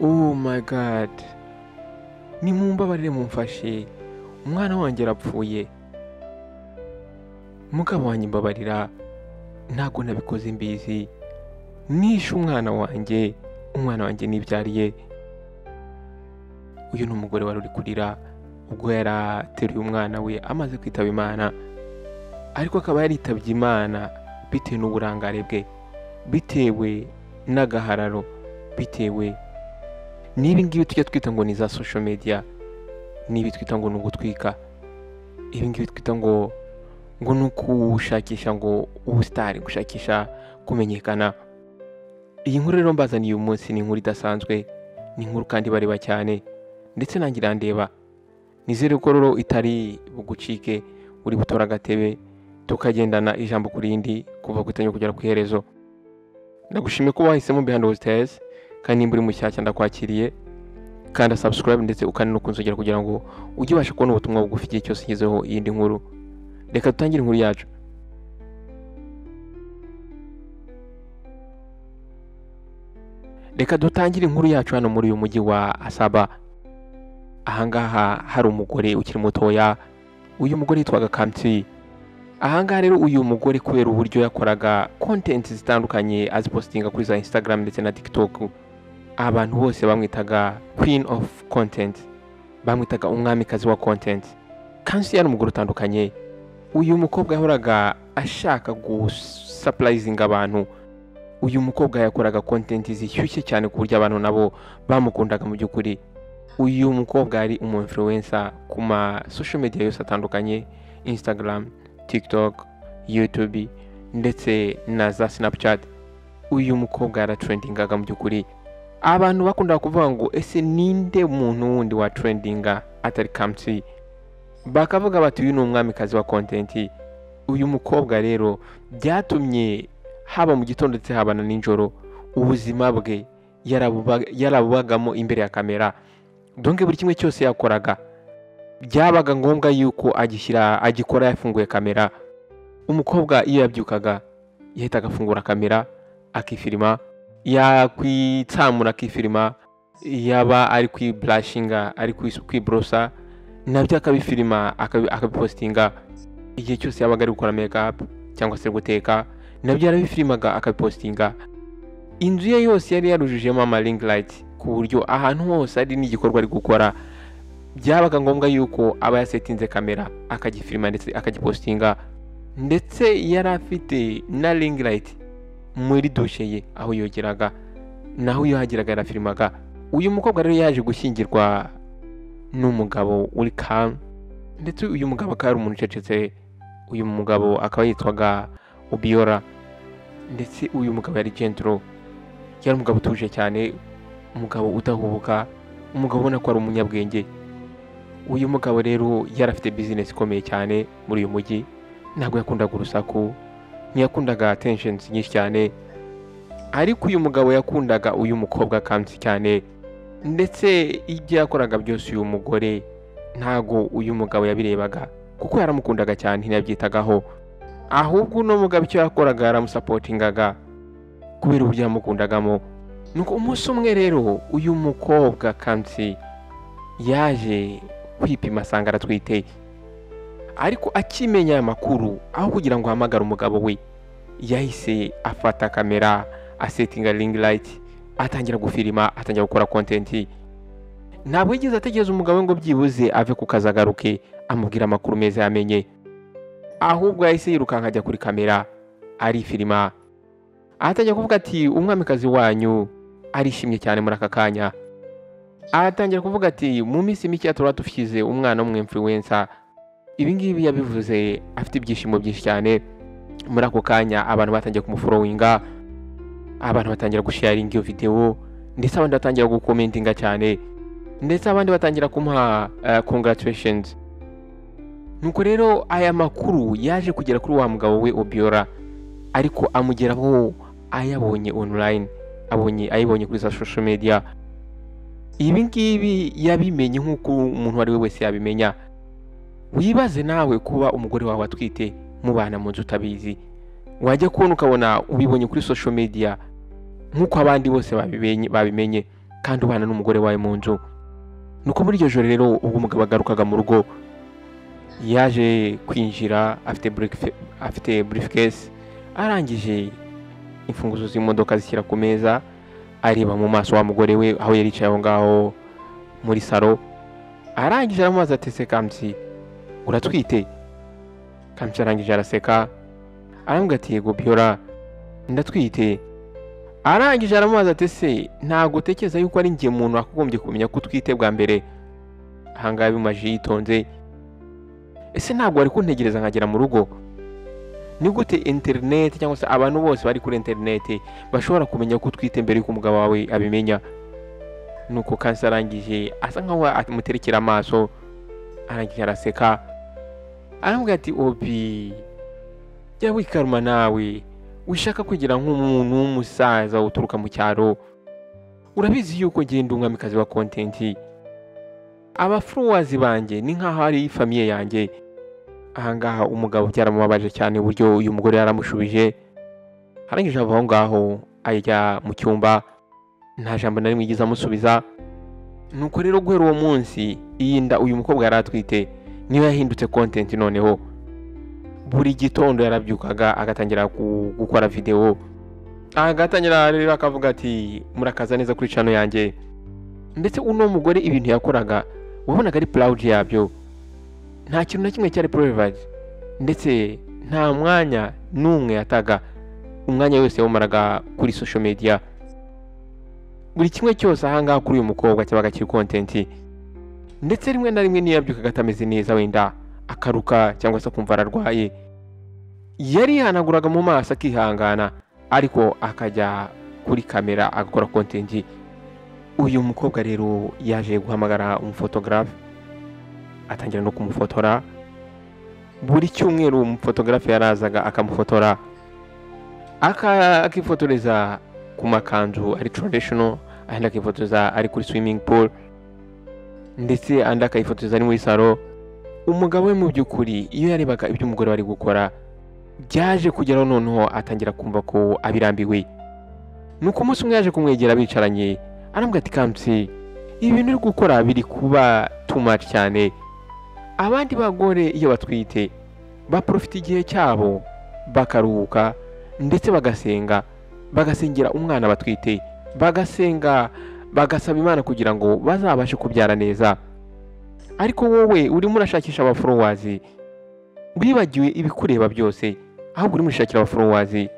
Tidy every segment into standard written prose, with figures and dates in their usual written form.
Oh my God, nimumbabarire mumfashe, umwana wanjye arapfuye. Mugabo wanjye mbabarira, ntabwo nabikoze mbizi, nishe umwana wanjye, umwana wanjye nibyariye. Uyu ni umugore wari uri kurira ubwo yari ateruye umwana we amaze kwitaba Imana, ariko akaba yaritabye Imana bitewe n'uburangare bwe, bitewe n'agahararo, bitewe n'ibi ngibi tujya twita ngo ni za social media, n'ibi twita ngo ni ugutwika, ibi ngibi twita ngo ni ukushakisha ngo ubusitari, gushakisha kumenyekana. Iyi nkuru rero mbazaniye uyu munsi ni inkuru idasanzwe, ni inkuru kandi bareba cyane, ndetse nanjye irandeba. Nizere ko rero itari bugucike, uri butora agatebe tukagendana ijambo ku rindi kuva ku itangira kugera ku iherezo. Ndagushimiye ko wahisemo Behind the Stairs, kandi nimba uri mushyashya ndakwakiriye, kanda subscribe ndetse ukanda no kunzogera kugira ngo ujye ubasha kubona ubutumwa bugufi igihe cyose nshyizeho iyindi nkuru. Reka dutangire inkuru yacu. Reka dutangire inkuru yacu hano muri uyu mujyi wa Asaba. Ahangaha hari umugore ukiri mutoya, uyu mugore yitwaga Kamsi. Ahangaha rero uyu mugore kubera uburyo yakoraga content zitandukanye azipostinga kuri za Instagram ndetse na TikTok, abantu bose bamwitaga Queen of Content, bamwitaga umwamikazi wa content. Kamsi yari umugore utandukanye. Uyu mukobwa yahoraga ashaka gusupurizinga abantu. Uyu mukobwa yakoraga content zishyushye cyane ku buryo abantu nabo bamukundaga mu by'ukuri. Uyu mukobwa yari umu influencer ku ma social media yose atandukanye, Instagram, TikTok, YouTube ndetse na za Snapchat. Uyu mukobwa yaratrendingaga mu by'ukuri. Abantu bakundaga kuvuga ngo ese ninde muntu wundi wa trendinga atari Kamsi? Bakavuga bati uyu ni umwamikazi wa content. Uyu mukobwa rero byatumye haba mu gitondo ndetse haba na nijoro ubuzima bwe yarabubagamo imbere ya kamera. Donc buri kimwe cyose yakoraga byabaga ngombwa yuko agishyira agikora yafunguye kamera. Umukobwa iyo yabyukaga yahitaga afungura kamera akifirima, yakwitsamura akifirima, yaba ari kwibrashinga, ari kwibrosa nabyo akabifirima akabipostinga. Igihe cyose yabaga ari gukora makeup cyangwa se guteka nabyo yarabifirimaga akabipostinga. Inzu ye yose yari yarujujemo ama ring light ku buryo ahantu hose ari n'igikorwa ari gukora byabaga ngombwa yuko aba yasetinze kamera akagifirima ndetse akagipostinga. Ndetse yari afite na ring light muri dushe ye aho yogeraga, naho iyo hageraga yarafirimaga. Uyu mukobwa rero yaje gushyingirwa n'umugabo uri calm, ndetse uyu mugabo akaba ari umuntu ucecetse. Uyu mugabo akaba yitwaga Obiora, ndetse uyu mugabo yari gentle, yari umugabo utuje cyane, umugabo udahubuka, umugabo ubona ko ari umunyabwenge. Uyu mugabo rero yari afite business ikomeye cyane muri uyu mujyi. Ntabwo yakundaga urusaku, ntiyakundaga attentions nyinshi cyane, ariko uyu mugabo yakundaga uyu mukobwa Kamsi cyane. Ndetse ibyo yakoraga byose uyu mugore ntago uyu mugabo yabirebaga kuko yaramukundaga cyane, ntiyabyitagaho. Ahubwo uno mugabo icyo yakoraga yaramusapotingaga kubera uburyo yamukundagamo. Nuko umunsi umwe rero uyu mukobwa Kamsi yaje kwipima asanga aratwite. Ariko akimenya aya makuru, aho kugira ngo ahamagare umugabo we, yahise afata kamera, asetinga ring light, atangira gufirima, atangira gukora content. Ntabwo yigeze ategereza umugabo we ngo byibuze ave ku kazi agaruke amubwira amakuru meza yamenye, ahubwo yahise yirukanka ajya kuri kamera arifirima, atangira kuvuga ati umwamikazi wanyu arishimye cyane muri aka kanya. Atangira kuvuga ati mu minsi mike turaba dushyize umwana w'umu influencer. Ibi ngibi yabivuze afite ibyishimo byinshi cyane. Muri ako kanya abantu batangiye kumufollowinga, abantu batangira gusharinga iyo video, ndetse abandi batangira gukomentinga cyane, ndetse abandi batangira kumuha congratulations. Nuko rero aya makuru yaje kugera kuri wa mugabo we Obiora, ariko amugeraho ayabonye online, ayibonye kuri za social media. Ibi ngibi yabimenye nk'uko umuntu ari we wese yabimenya. Wibaze nawe kuba umugore wawe atwite mubana mu nzu utabizi, wajya kubona ukabona ubibonye kuri social media nk'uko abandi bose babimenye. kandi ubana n'umugore wawe mu nzu. Nuko muri iryo joro rero ubwo umugabo agarukaga mu rugo, yaje kwinjira afite briefcase, arangije imfunguzo z'imodoka zishyira ku meza, areba mu maso wa mugore we aho yari yicaye aho ngaho muri salo, arangije aramubaza ati: "Se Kamsi, uratwite?" Kamsi arangije araseka, aramubwira ati: "Yego Biyora, ndatwite." Arangije aramubaza ati: "Se ntabwo utekereza yuko ari njye muntu wakagombye kumenya ko utwite bwa mbere?" Ahangaha bimaje yitonze: "Ese ntabwo wari kuntegereza nkagera mu rugo? Ni gute interineti cyangwa se abantu bose bari kuri interineti bashobora kumenya ko utwite mbere y'uko umugabo wawe abimenya?" Nuko Kansi arangije asa nkaho amuterekera amaso, arangije araseka, aramubwira ati: "Obi, jya wikaruma nawe, wishaka kwigira nk'umuntu w'umusaza uturuka mu cyaro. Urabizi yuko ngenda umwamikazi wa content, aba followers banjye ni nk'aho ari famille yanjye." Ahangaha umugabo byaramubabaje cyane uburyo uyu mugore yaramushubije. Arangije ava aho ngaho ajya mu cyumba, nta jambo na rimwe yigeze amusubiza. Nuko rero guhera uwo munsi, iyi nda uyu mukobwa yari atwite niyo yahindutse content. Noneho buri gitondo yarabyukaga agatangira gukora videwo, agatangira rero akavuga ati: "Murakaza neza kuri channel yanjye." Ndetse uno mugore ibintu yakoraga wabonaga ari proud yabyo, nta kintu na kimwe cyari private, ndetse nta mwanya n'umwe yataga, umwanya wose yawumaraga kuri social media. Buri kimwe cyose ahangaha kuri uyu mukobwa cyabaga kiri content. Ndetse rimwe na rimwe niyo yabyukaga atameze neza, wenda akaruka cyangwa se akumva ararwaye, yarihanaguraga mu maso akihangana, ariko akajya kuri kamera agakora content. Uyu mukobwa rero yaje guhamagara umufotogarafe, atangira no kumufotora. Buri cyumweru umufotogarafe yarazaga akamufotora, akifotoreza ku makanzu ari traditional, ahandi akifotoza ari kuri swimming pool, ndetse andi akayifotoza ari muri salo. Umugabo we mu by'ukuri iyo yarebaga ibyo umugore we ari gukora, byaje kugeraho noneho atangira kumva ko abirambiwe. Nuko umunsi umwe yaje kumwegera bicaranye, arambwira ati: "Kamsi, ibi bintu uri gukora biri kuba too much cyane. Abandi bagore iyo batwite baprofita igihe cyabo bakaruhuka, ndetse bagasenga, bagasengera umwana batwite, bagasenga, bagasaba Imana kugira ngo bazabashe kubyara neza. Ariko wowe urimo urashakisha aba followers, wibagiwe ibikureba byose, ahubwo urimo urashakira aba followers."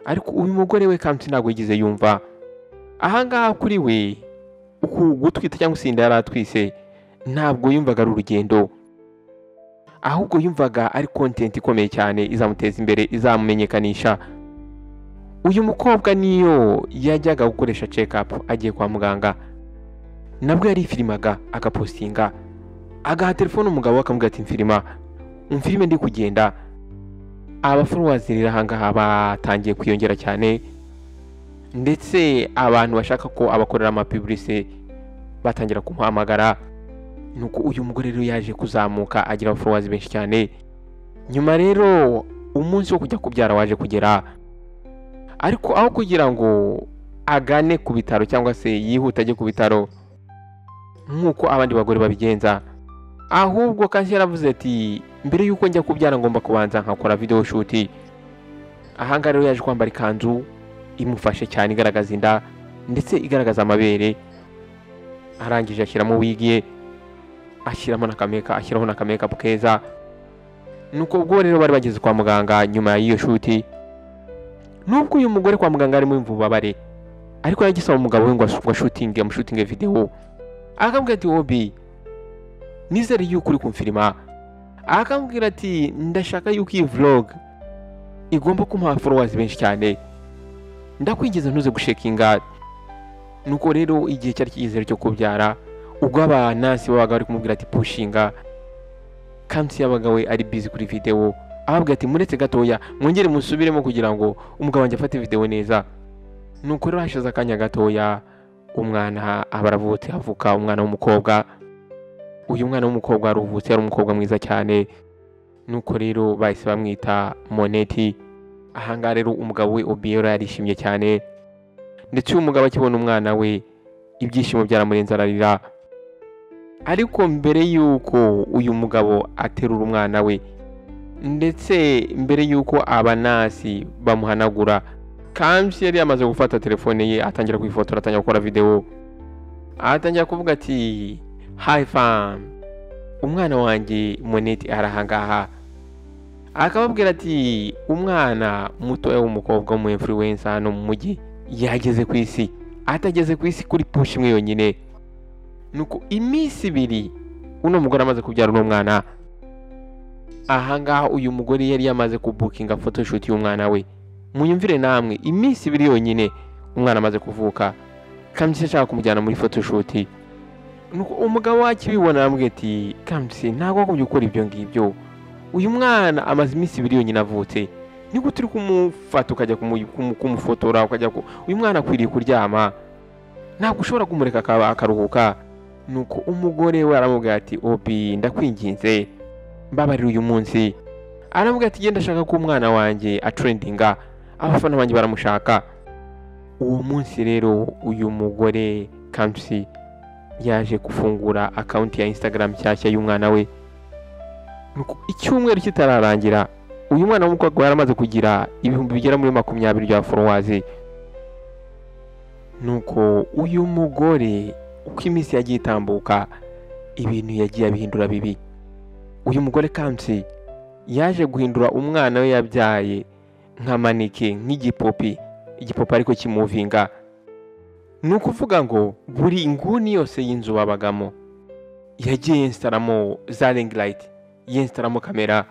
Ariko uyu mugore we Kamsi ntabwo yigeze yumva. Ahangaha kuri we uku gutwita cyangwa se inda yari atwise ntabwo yumvaga ari urugendo, ahubwo yumvaga ari content ikomeye cyane izamuteza imbere, izamumenyekanisha. Uyu mukobwa niyo yajyaga gukoresha check up agiye kwa muganga, nabwo yarifilimaga agapostinga, agaha telefone umugabo we akamubwira ati: "Mfilima, umfilime ndi kugenda." Aba followers rero ahangaha batangiye kwiyongera cyane, ndetse abantu bashaka ko abakorera ama publicité batangira kumuhamagara. Nuko uyu mugore rero yaje kuzamuka agira aba followers benshi cyane. Nyuma rero umunsi wo kujya kubyara waje kugera, ariko aho kugira ngo agane ku bitaro cyangwa se yihute ajye ku bitaro nk'uko abandi bagore babigenza, ahubwo Kansi yaravuze ati: "Mbere y'uko njya kubyara ngomba kubanza nkakora video shoot." Ahangaha rero yaje kwambara ikanzu imufashe cyane, igaragaza inda ndetse igaragaza amabere. Arangije ashyiramo wig ye, ashyiramo n'akameka, ashyiraho n'aka makeup keza. Nuko ubwo rero bari bageze kwa muganga nyuma y'iyo shoot, nubwo uyu mugore kwa muganga arimo yumva ububabare, ariko yagisaba umugabo we ngo ashutinge, amushutinge video. Akambwira ati: "Obi, nizere yuko uri kumfirima." Akambwira ati: "Ndashaka yuko iyi vlog igomba kumuha followers benshi cyane, ndakwingiza ntuze gushekinga." Nuko rero igihe cyari kigeze cyo kubyara, ubwo aba nurse babaga bari kumubwira ati: "Pushinga," Kamsi yabaga we ari busy kuri video, ababwira ati: "Muretse gatoya, mwongere musubiremo kugira ngo umugabo wanjye afate video neza." Nuko rero hashize akanya gatoya umwana aba aravutse, havuka umwana w'umukobwa. Uyu mwana w'umukobwa waruvutse yari umukobwa mwiza cyane. Nuko rero bahise bamwita Moneti. Ahangaha rero umugabo we Obiora yarishimye cyane, ndetse uyu mugabo akibona umwana we Ibyishimo byaramurenze ararira. Ariko mbere y'uko uyu mugabo aterura umwana we, ndetse mbere y'uko abanasi bamuhanagura, Kamsi yari yamaze gufata telefone ye, atangira kwifotora, atangira gukora videwo, atangira kuvuga ati hi fam, umwana wanjye Moneti arahangaha. Akababwira ati umwana mutoya w'umukobwa w'umu influencer hano mu mujyi yageze ku isi, atageze ku isi kuri push imwe yonyine. Nuko iminsi ibiri uno mugore amaze kubyara uno mwana, ahangaha uyu mugore yari yamaze kubukinga photoshoot y'umwana we. Munyumvire namwe, iminsi ibiri yonyine umwana amaze kuvuka, Kamsi ashaka kumujyana muri photoshoot. Nuko umugabo akibibona aramubwira ati Kamsi, ntabwo wagombye gukora ibyo ngibyo, uyu mwana amaze iminsi ibiri yonyine avutse, nigute uri kumufata ukajya kumufotora, ukajya uyu mwana akwiriye kuryama, ntabwo ushobora kumureka akaruhuka. Nuko umugore we aramubwira ati Obi, ndakwinginze mbabarira uyu munsi. Aramubwira ati genda, ashaka ko umwana wanjye atrendinga, abafana banjye baramushaka. Uwo munsi rero uyu mugore Kamsi yaje gufungura account ya Instagram nshyashya y'umwana we. Nuko icyumweru kitararangira, uyu mwana w'umukobwa yaramaze kugira ibihumbi bigera muri 20 bya followers. Nuko uyu mugore uko iminsi yagiye itambuka, ibintu yagiye abihindura bibi. Uyu mugore Kamsi yaje guhindura umwana we yabyaye nka maneke, nk'igipopi, igipopi ariko kimuvinga. Ni ukuvuga ngo buri nguni yose y'inzu babagamo yagiye yenstaramo za ring light, yenstaramo kamera.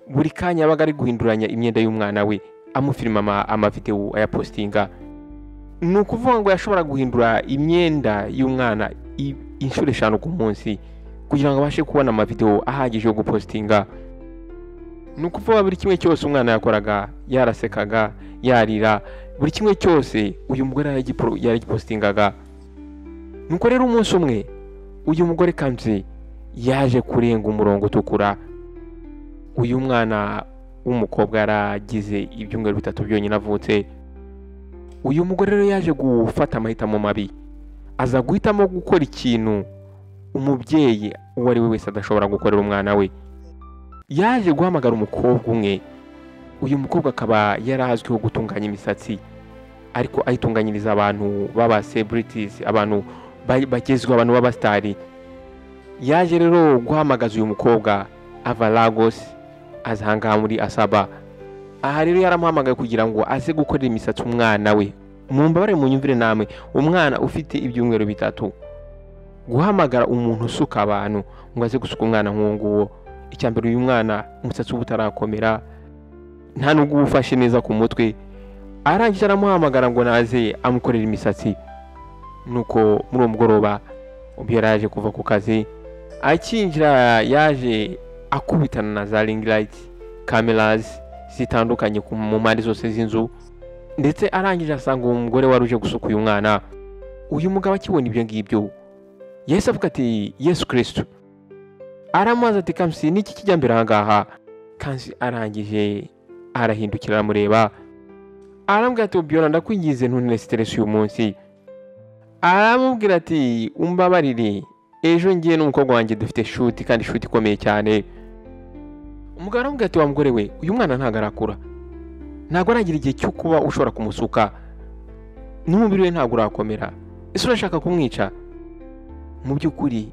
Buri kanya yabaga ari guhinduranya imyenda y'umwana we, amufilima amavideo ayapostinga. Ni ukuvuga ngo yashobora guhindura imyenda y'umwana inshuro 5 ku munsi kugira ngo abashe kubona amavideo ahagije yo gupostinga. Ni ukuvuga buri kimwe cyose umwana yakoraga, yarasekaga, yarira, buri kimwe cyose uyu mugore yaragipostingaga. Nuko rero umunsi umwe uyu mugore Kamsi yaje kurenga umurongo utukura. Uyu mwana w'umukobwa yaragize ibyumweru 3 byonyine avutse. Uyu mugore rero yaje gufata amahitamo mabi, aza guhitamo gukora ikintu umubyeyi uwo ari we wese adashobora gukorera umwana we. Yaje guhamagara umukobwa umwe. Uyu mukobwa akaba yarazwiho gutunganya imisatsi, ariko ayitunganyiriza abantu baba celebrities, abantu bagezweho, abantu b'abastari. Yaje rero guhamagaza uyu mukobwa ava Lagos aza ahangaha muri Asaba. Aha rero yaramuhamagaye kugira ngo aze gukorera imisatsi umwana we. Mumbabare munyumvire namwe, umwana ufite ibyumweru 3, guhamagara umuntu usuka abantu ngo aze gusuka umwana nk'uwo nguwo, icya mbere uyu mwana umusatsi we utarakomera, nta nubwo ufashe neza ku mutwe. Arangije aramuhamagara ngo naze amukorera imisatsi. Nuko muri uwo mugoroba ubwo yaraje kuva ku kazi, akinjira yaje akubitana na za ring light cameras zitandukanye mu mpande zose z'inzu, ndetse arangije asanga uwo mugore wari uje gusuka uyu mwana. Uyu mugabo akibona ibyo ngibyo yahise avuga ati Yesu Kristo. Aramubaza ati Kamsi, niki kijya mbere ahangaha? Kamsi arangije arahindukira aramureba, aramubwira ati Obiora, ndakwinginze ntuntere stress uyu munsi. Aramubwira ati umbabarire, ejo ngiye n'umukobwa wanjye dufite shoot, kandi shoot ikomeye cyane. Umugabo aramubwira ati wa mugore we, uyu mwana ntabwo arakura, ntabwo aragira igihe cyo kuba ushobora kumusuka, n'umubiri we ntabwo urakomera, ese urashaka kumwica? Mu by'ukuri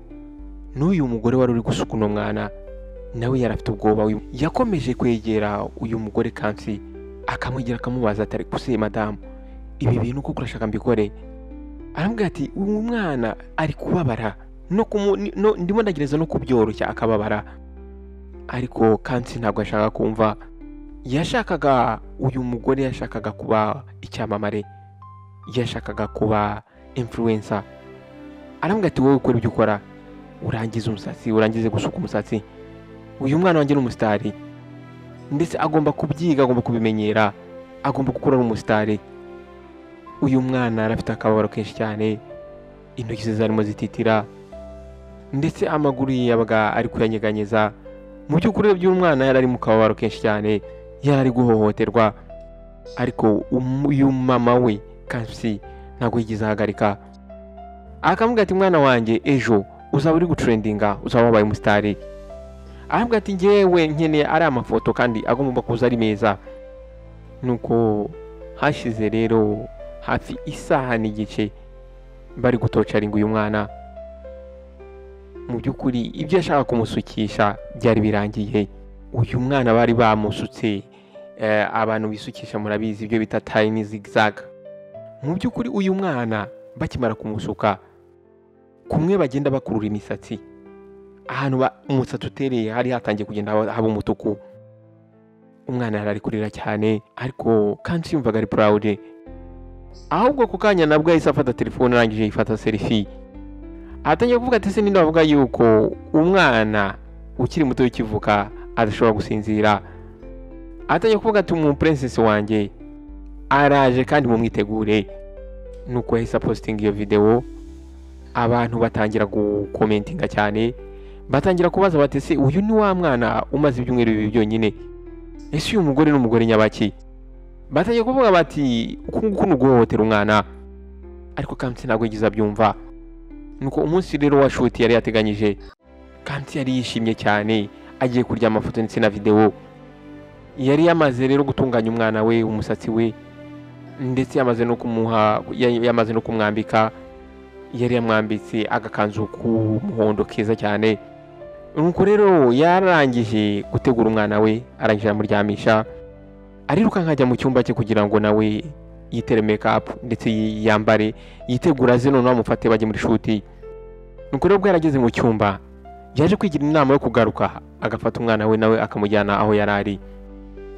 n'uyu mugore wari uri gusuka uno mwana nawe yarafite ubwoba. Yakomeje kwegera uyu mugore Kamsi, akamwegera akamubaza ati ariko se madamu, ibi bintu koko urashaka mbikore? Aramubwira ati uyu mwana ari kubabara, ndimo ndagereza no kubyoroshya akababara. Ariko Kamsi ntabwo ashaka kumva. Yashakaga uyu mugore yashakaga kuba icyamamare, yashakaga kuba influencer. Aramubwira ati wowe ukora ibyo ukora, urangize umusatsi, urangize gusuka umusatsi, uyu mwana wanjye ni umusitari, ndetse agomba kubyiga, agomba kubimenyera, agomba gukura ari umusitari. Uyu mwana arafite akababaro kenshi cyane, intoki ze zarimo zititira, ndetse amaguru ye yabaga ari kuyanyeganyeza. Mu by'ukuri urebye umwana yari ari mu kababaro kenshi cyane, yari ari guhohoterwa. Ariko uyu mama we Kamsi ntabwo yigeze ahagarika. Akamubwira ati mwana wanjye ejo uzaba uri gutrendinga, uzaba wabaye umusitari. Aramubwira ati ngewe nkeneye ari amafoto kandi agomba kuza ari meza. Nuko hashize rero hafi isaha n'igice bari gutocaringa uyu mwana. Mu by'ukuri ibyo yashaka kumusukisha byari birangiye. Uyu mwana bari bamusutse, abantu bisukisha murabizi ibyo bita tiny zigzag. Mu by'ukuri uyu mwana bakimara kumusuka, kumwe bagenda bakurura imisatsi, ahantu umusatsi utereye hari hatangiye kugenda haba umutuku. Umwana yari ari kurira cyane, ariko kandi yumvaga ari proud. Ahubwo ku kanya nabwo yahise afata telefone, arangije yifata selfie. Atangiye kuvuga ati se ninde wavuga yuko umwana ukiri muto ukivuka adashobora gusinzira. Atangiye kuvuga ati umu princess wanjye araje kandi mumwitegure. Nuko yahise posting iyo video, abantu batangira gukomentinga cyane, batangira kubaza bati se uyu ni wa mwana umaze ibyumweru bibiri byonyine, ese uyu mugore ni umugore nyabaki? Batangiye kuvuga bati uku nguku ni uguhohotera umwana. Ariko Kamsi ntabwo yigeze abyumva. Nuko umunsi rero wa shoot yari yateganyije, Kamsi yari yishimye cyane, agiye kurya amafoto ndetse na video. Yari yamaze rero gutunganya umwana we, umusatsi we, ndetse yamaze no kumuha, yamaze no kumwambika. Yari yamwambitse agakanzu k'umuhondo keza cyane. Nuko rero yarangije gutegura umwana we, arangije amuryamisha, arirukanka ajya mu cyumba cye kugira ngo nawe yitere make up ndetse yambare, yitegura aze noneho amufate bajye muri shoot. Nuko rero ubwo yarageze mu cyumba, yaje kwigira inama yo kugaruka agafata umwana we nawe akamujyana aho yari ari.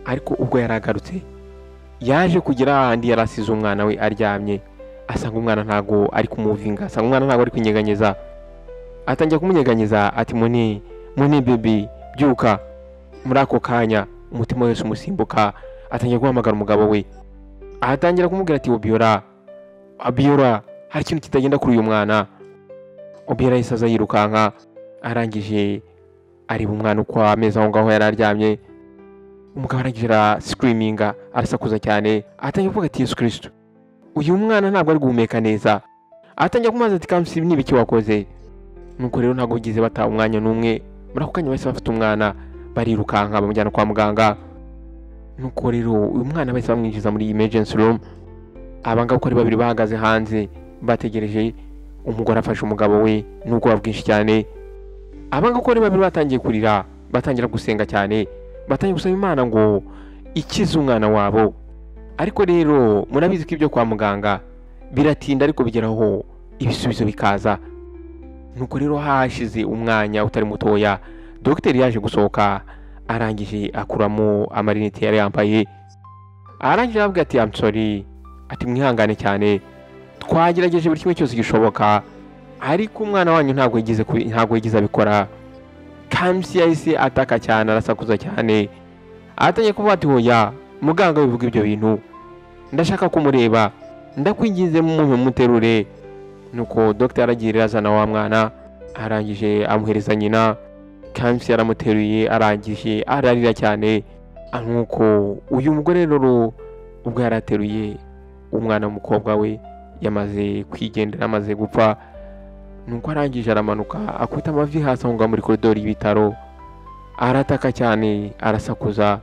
Ariko ubwo yaragarutse, yaje kugera ahandi yari asize umwana we aryamye, asanga umwana ntago ari kumuvinga, asanga umwana ntago ari kunyeganyeza. Atangira kumunyeganyeza ati muni muni baby byuka. Muri ako kanya umutima wese umusimbuka, atangira guhamagara umugabo we, atangira kumubwira ati Obiora, Obiora, hari ikintu kitagenda kuri uyu mwana. Obiora yahise aza yirukanka, arangije areba umwana uko ameze aho ngaho yari aryamye. Umugabo arangije arascreaminga, arasakuza cyane, atangira kuvuga ati Yesu Kristo, uyu mwana ntabwo ari guhumeka neza. Atangira kumubaza ati Kamsi ni ibiki wakoze? Nuko rero ntabwo bigeze bata umwanya n'umwe, muri ako kanya bahise bafata umwana barirukanka bamujyana kwa muganga. Nuko rero uyu mwana bahise bamwinjiza muri emergency room. Abangaba uko ari babiri bahagaze hanze bategereje, umugore afashe umugabo we n'ubwoba bwinshi cyane. Abangaba uko ari babiri batangiye kurira, batangira gusenga cyane, batangiye gusaba Imana ngo ikize umwana wabo. Ariko rero murabizi ko ibyo kwa muganga biratinda, ariko bigeraho ibisubizo bikaza. Nuko rero hashize umwanya utari mutoya, dogiteri yaje gusohoka, arangije akuramo amarinete yari yambaye, arangije aravuga ati I'm sorry, ati mwihangane cyane, twagerageje buri kimwe cyose gishoboka, ariko umwana wanyu ntabwo yigeze abikora. Kamsi yahise ataka cyane, arasakuza cyane, atangiye kuvuga ati hoya muganga wivuga ibyo bintu, ndashaka kumureba, ndakwinginze mumuterure. Nuko dogiteri aragiye azana wa mwana, arangije amuhereza nyina. Kamsi yaramuteruye, arangije ararira cyane. Nuko uyu mugore rero ubwo yarateruye umwana w'umukobwa we yamaze kwigendera, amaze gupfa. Nuko arangije aramanuka akubita amavi hasi aho ngaho muri koridori y'ibitaro, arataka cyane, arasakuza,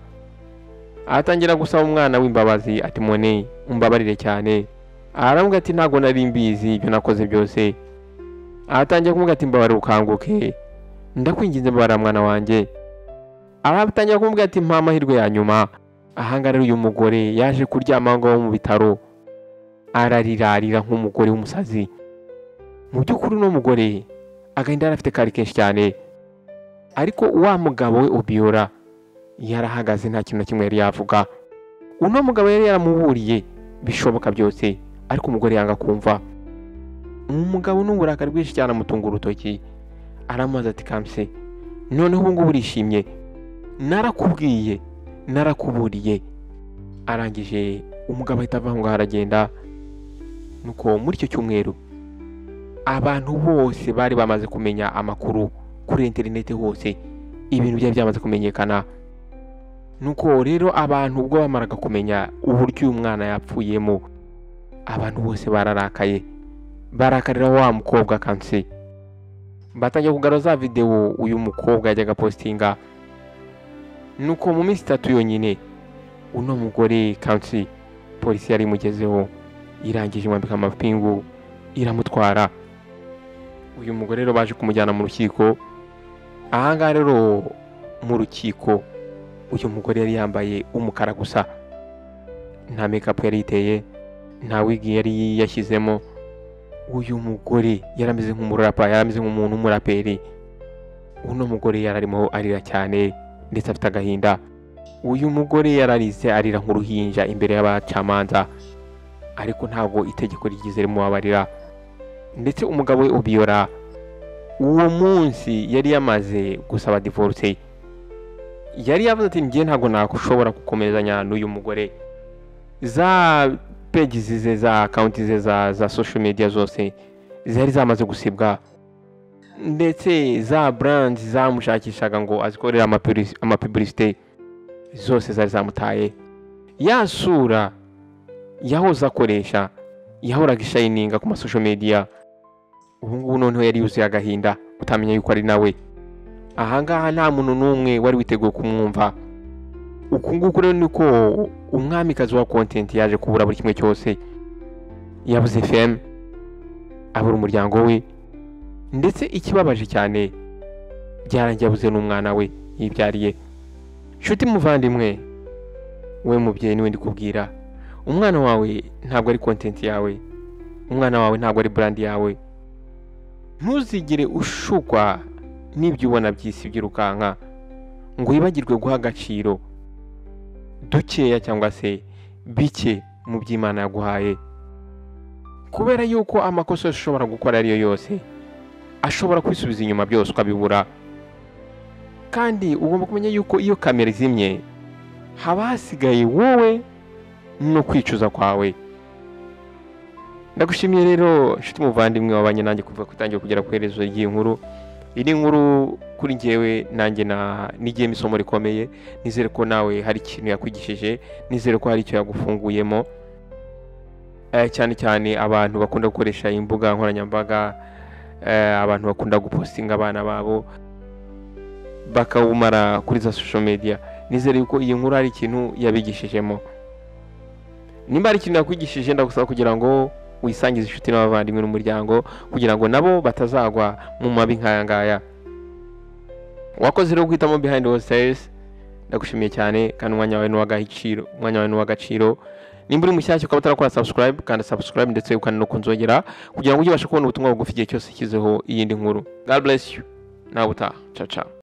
atangira gusaba umwana w'imbabazi ati mone umbabarire cyane. Aramubwira ati ntabwo nari mbizi ibyo nakoze byose. Atangira kumubwira ati mbabarira ukanguke, ndakwinginze mbabarira mwana wanjye. Aratangira kumubwira ati mpa amahirwe ya nyuma. Ahangaha rero uyu mugore yaje kuryama aho ngaho mu bitaro, ararirarira nk'umugore w'umusazi. Mu by'ukuri uno mugore agahinda yari afite kari kenshi cyane, ariko wa mugabo we Obiora yarahagaze nta kintu na kimwe yari yavuga. Uno mugabo yari yaramuburiye bishoboka byose, ariko umugore yanga kumva. Umugabo n'uburakari bwinshi cyane amutunga urutoki, aramubaza ati Kamsi, noneho ubu ngubu urishimye? Narakubwiye, narakuburiye. Arangije umugabo ahita ava aho ngaho aragenda. Nuko muri icyo cyumweru abantu bose bari bamaze kumenya amakuru kuri interineti hose, ibintu byari byamaze kumenyekana. Nuko rero abantu ubwo bamaraga kumenya uburyo uyu mwana yapfuyemo, abantu bose bararakaye, Barakarira wa mukobwa Kamsi, batangiye kugarura za videwo uyu mukobwa yajyaga postinga. Nuko mu minsi 3 yonyine uno mugore Kamsi polisi yari imugezeho, irangije imwambika amapingu iramutwara. Uyu mugore rero baje kumujyana mu rukiko. Ahangaha rero mu rukiko uyu mugore yari yambaye umukara gusa, nta make-up yari yiteye, nta wig yari yashyizemo. Uyu mugore yarameze nk'umurapa, yarameze nk'umuntu w'umuraperi. Uno mugore yararimo arira cyane ndetse afite agahinda. Uyu mugore yararize arira nk'uruhinja imbere y'abacamanza, ariko ntabwo itegeko rigize rimubabarira. Ndetse umugabo we Obiora uwo munsi yari yamaze gusaba divorce, yari yavuze ati njye ntabwo nakushobora gukomezanya n'uyu mugore. Za pages ze, za account ze za social media zose zari zamaze gusibwa, ndetse za brands zamushakishaga ngo azikorere amapublicité zose zari zamutaye. Ya sura yahoze akoresha, yahoraga ishininga ku ma social media, ubu ngubu noneho yari yuzuye agahinda, utamenya yuko ari nawe. Ahangaha nta muntu n'umwe wari witeguye kumwumva. Uku nguku rero niko umwamikazi wa content yaje kubura buri kimwe cyose. Yabuze fame, abura umuryango we, ndetse ikibabaje cyane byarangiye abuze n'umwana we yibyariye. Nshuti muvandimwe, we mubyeyi niwe ndikubwira, umwana wawe ntabwo ari content yawe, umwana wawe ntabwo ari brand yawe. Ntuzigere ushukwa n'ibyo ubona by'isi byirukanka ngo wibagirwe guha agaciro dukeya cyangwa se bike mu by'Imana yaguhaye, kubera yuko amakosa yose ushobora gukora ariyo yose ashobora kwisubiza inyuma byose ukabibura. Kandi ugomba kumenya yuko iyo kamera izimye haba hasigaye wowe no kwicuza kwawe. Ndagushimiye rero nshuti muvandimwe wabanye nanjye kuva ku itangira kugera ku iherezo ry'iyi nkuru. Iyi ni inkuru kuri njyewe nanjye nigiyemo isomo rikomeye. Nizere ko nawe hari ikintu yakwigishije, nizere ko hari icyo yagufunguyemo. Cyane cyane abantu bakunda gukoresha imbuga nkoranyambaga, abantu bakunda gupostinga abana babo bakawumara kuri za social media. Nizere yuko iyi nkuru hari ikintu yabigishijemo. Nimba hari ikintu yakwigishije, ndagusaba kugira ngo wisangize inshuti n'abavandimwe n'umuryango, kugira ngo nabo batazagwa mu mabi nk'aya ngaya. Wakoze rero guhitamo Behind the Stairs, ndagushimiye cyane, kandi umwanya wawe ni uw'agaciro, umwanya wawe ni uw'agaciro. Nimba uri mushyashya ukaba utarakora subscribe, kanda subscribe ndetse ukanda no kunzogera kugira ngo ujye ubasha kubona ubutumwa bugufi igihe cyose nshyizeho iyindi nkuru. God bless you. Nawe utaha. Ciao ciao.